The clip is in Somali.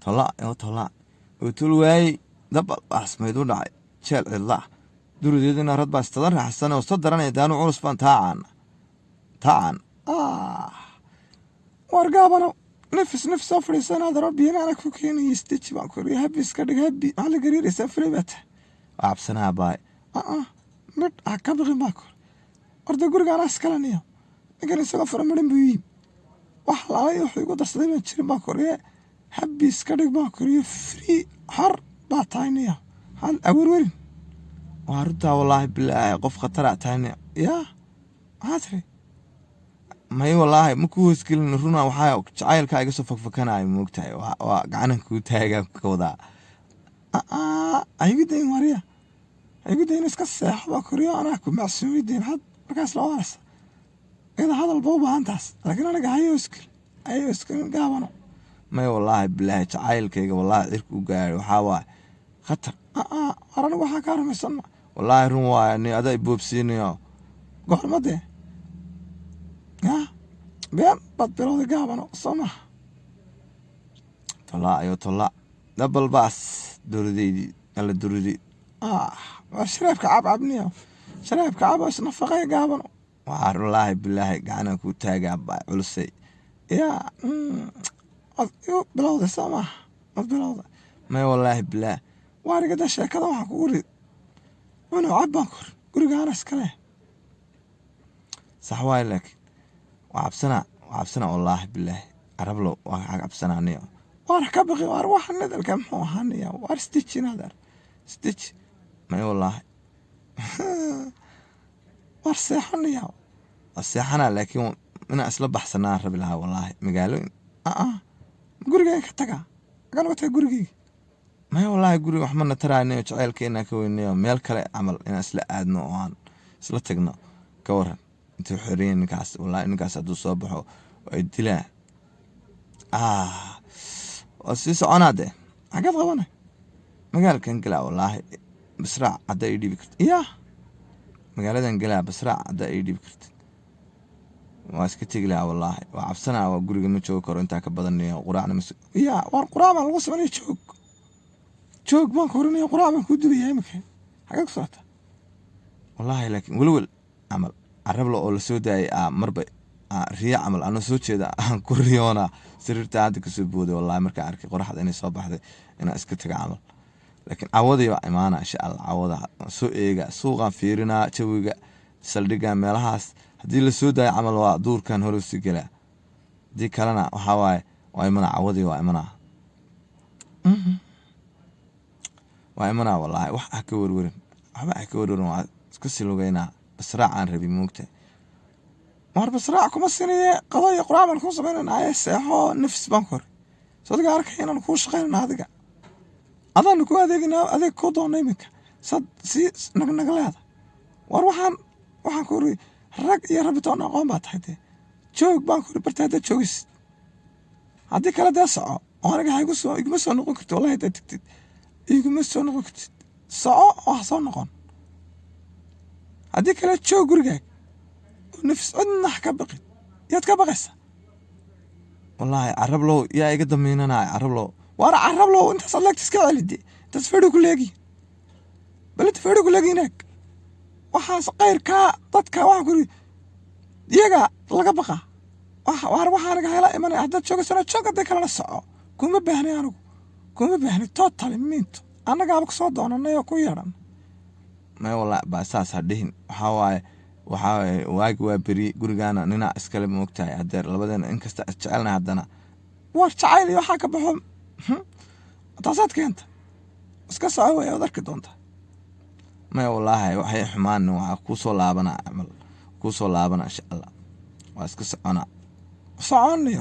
Tola oo tola oo tul waayey dabal baasmayd u dhacay jeel cidla durideedina rad baa istada raaxsan oo soo daranaya daanu culus baan taacaan taacaan. War gaabano, nafis nafis, soo fadhiisanaad rabbi ana ku keenaya. Isdeji baan ku iri, happy iska dhig, happy. Maxaa la gariiraysaa? Fulay baa tahay, waa cabsanaa baay. Midh ha ka biqin baa ku horta. Guriga anaa iskale niyo, ninkan isagoo faramarin buu yimi, wax lalay wuxuu igu darsaday baan jirin baa ku iriye. Happy iska dhig baan ku iriye, free, xor baa tahay niyo, hal awerwerin. Waa runtaa, wallaahi bilaahi, qof khataraa tahay niyo. Yaa maxaa tiri? May, wallaahi ma ku hoosgelin, runa. Waxaa jacaylkaa iga soo fakfakanaayo, moogtahay, waa gacanan kuu taagaan ka wadaa. Haygu dayin warya, haygu dayin, iska seexo baa koriyo, anaa ku macsuumiday. Maxaad markaas la waaraysa? Iyada hadal ba u baahan taas, laakiin aniga hayo hoosgelin, hayo hoosgelin gaabano. May, wallaahi bilaahi, jacaylkayga wallaahi cirku u gaaray, waxaa waaye khatar. War anigu waxaa kaa rumaysanna, wallaahi run waaye ni, adaa iboobsiinayo goorma dee? Ya been baad bilowday gaabano, soo maha? Tolaa ayo tolaa, dabal baas dowladeydii alla dowladey. Waa sharaabka cabcabniyo, sharaabka cabo, isnafaqee gaabano. Waa wallaahi bilaahi, gacanaan kuu taagaa baa culusay. Yaa waad igu bilowday, soo maha? Waad bilowday. May, wallaahi bilaahi, waarigada sheekada waxaa kugu ri cunuu cab baan kor, gurigaana iskale sax waaye, laakiin waa cabsanaa, waa cabsanaa, wallaahi bilaahi, carablow, waa cabsanaa niyo. Waar ka baqi, waar waxa nadalka muxuu ahaa niyo? Waar isdeji nadar, isdeji. May, wallaahi, waar seexo niyo, waa seexanaa, laakiin inaan isla baxsanaa rabi lahaa wallaahi. Magaalooyin gurigeyga ka tagaa, agaan uga taga gurigeyga. Maya, wallaahi guriga waxma na taraaniyo, jaceylkeenaa ka weynayo. Meel kale camal inaan isla aadno oo aan isla tagno, ka waran? Intuu xoriya ninkaas, wallaahi ninkaas hadduu soo baxo ay dilaa. Waa sii soconaa dee, xageed qabana? Magaalkan galaa, wallaahi basraac haddaa ii dhiibi karta. Yaa magaaladan galaa, basraac haddaa ii dhiibi kartid, waa iska tegi lahaa wallaahi. Waa cabsanaa, waa guriga ma joogi karo intaa ka badanayo. Quraacna mas yaa waar, quraac baan lagu sameynaya. Joog, joog baan korinaya, quraac baan kuu dubayaa imika. Xagee ku socota? Wallaahi laakiin welwel camal carabla oo lasoo daayay marba riyo camal anoo soo jeeda aan ku riyoonaa. Sariirta hadda kasoo booday wallahi markaan arkay qoraxda inay soo baxday, inaan iska taga camal. Laakiin cawadii baa imaana insha Allah. Cawada waan soo eega, suuqaan fiirinaa, jawiga saldhiga meelahaas. Haddii lasoo daayo camal, waa duurkan hore usii gelaa. Haddii kalena waxaa waaye waa imanaa cawadii, waa imanaa, waa imanaa wallaahi. Wax ha ka werwerin, waxba ha ka werwerin, waa iska sii lugeynaa. Basraac aan rabi, moogtahay. Waar basraac kuma sinaye, qado iyo quraac baan kuu samaynanaaye, seexo, nafis baan ku hor. Soo adiga arkay inaan kuu shaqaynana, adiga adaanu ku adeeginaa, adeeg kuu doona iminka sad sii nagnag leeda. War waxaan ku uri, rag iyo rabitoon aqoon baa tahay dee. Joog baan ku uri barta haddaad joogisid, haddii kale dee soco oo aniga ha igu soo iguma soo noqon kartid. Wallahi haddaad tagtid iguma soo noqon kartid. Soco oo ha soo noqon, haddii kale joog gurigaaga oo nafis, cidna ha ka baqin. Yaad ka baqaysaa? Wallaahi carablow, yaa iga damiinanaya carablow? Waar carablow, intaasaad leegta iska celide, intaas fedhi ku leegi, bal inta fedhi ku leegi inaag waxaas qayrkaa dadka. Waxaan ku iri iyaga laga baqa. Waar waxaa aniga hayla imanaya. Haddaad joogaysana joog, haddii kalena soco. Kuma baahnay, anigu kuma baahnay totally minto, annagaaba kusoo doonanay oo ku yeedhan. May, wallaahi baa saas ha dhihin. Waxaa waaye, waxaa waaye, waagi waa beri, gurigaana ninaa iskale, moogtahay. Hadeer labadeena inkasta is jecelnahay, haddana war jacayl iyo waxaa ka baxo. Taasaad keenta, iska soco way, waad arki doontaa. Maya, wallaahi waxay xumaanin, waxaa kuusoo laabana camal, kuusoo laabana insha Allah. Waa iska socona, soconayo.